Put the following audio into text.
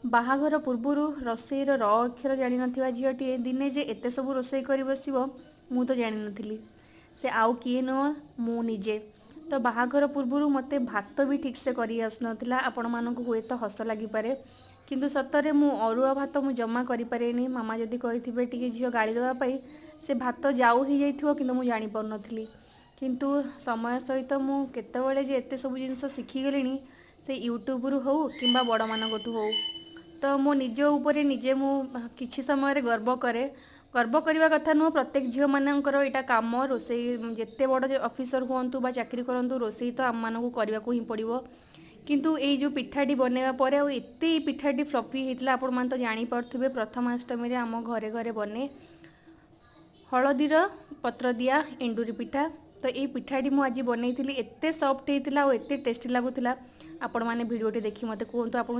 ବାହାଘର ପୂର୍ବରୁ ରୋଷେଇର ର ଅକ୍ଷର ଜାଣିନଥିବା ଝିଅଟିଏ ଦିନେ ଯେ ଏତେ ସବୁ ରୋଷେଇ କରି ବସିବ, ମୁଁ ତ ଜାଣିନଥିଲି। ସେ ଆଉ କିଏ ନୁହଁ, ମୁଁ ନିଜେ। ତ ବାହାଘର ପୂର୍ବରୁ ମୋତେ ଭାତ ବି ଠିକ୍ସେ କରି ଆସୁନଥିଲା। ଆପଣମାନଙ୍କୁ ହୁଏତ ହସ ଲାଗିପାରେ, କିନ୍ତୁ ସତରେ ମୁଁ ଅରୁଆ ଭାତ ମୁଁ ଜମା କରିପାରେନି। ମାମା ଯଦି କହିଥିବେ ଟିକେ ଝିଅ ଗାଳି ଦେବା ପାଇଁ, ସେ ଭାତ ଯାଉ ହେଇଯାଇଥିବ, କିନ୍ତୁ ମୁଁ ଜାଣିପାରୁନଥିଲି। କିନ୍ତୁ ସମୟ ସହିତ ମୁଁ କେତେବେଳେ ଯେ ଏତେ ସବୁ ଜିନିଷ ଶିଖିଗଲିଣି, ସେ ୟୁଟ୍ୟୁବରୁ ହଉ କିମ୍ବା ବଡ଼ମାନଙ୍କଠୁ ହଉ। ତ ମୋ ନିଜ ଉପରେ ନିଜେ ମୁଁ କିଛି ସମୟରେ ଗର୍ବ କରେ। ଗର୍ବ କରିବା କଥା ନୁହଁ, ପ୍ରତ୍ୟେକ ଝିଅମାନଙ୍କର ଏଇଟା କାମ ରୋଷେଇ। ଯେତେ ବଡ଼ ଅଫିସର ହୁଅନ୍ତୁ ବା ଚାକିରି କରନ୍ତୁ, ରୋଷେଇ ତ ଆମମାନଙ୍କୁ କରିବାକୁ ହିଁ ପଡ଼ିବ। କିନ୍ତୁ ଏଇ ଯେଉଁ ପିଠାଟି ବନେଇବା ପରେ ଆଉ ଏତେ ଏଇ ପିଠାଟି ଫ୍ଲଫି ହେଇଥିଲା, ଆପଣମାନେ ତ ଜାଣିପାରୁଥିବେ, ପ୍ରଥମାଷ୍ଟମୀରେ ଆମ ଘରେ ଘରେ ବନେ ହଳଦୀର ପତ୍ର ଦିଆ ଏଣ୍ଡୁରି ପିଠା। ତ ଏଇ ପିଠାଟି ମୁଁ ଆଜି ବନେଇଥିଲି, ଏତେ ସଫ୍ଟ ହେଇଥିଲା ଆଉ ଏତେ ଟେଷ୍ଟି ଲାଗୁଥିଲା। ଆପଣମାନେ ଭିଡ଼ିଓଟି ଦେଖି ମୋତେ କୁହନ୍ତୁ ଆପଣ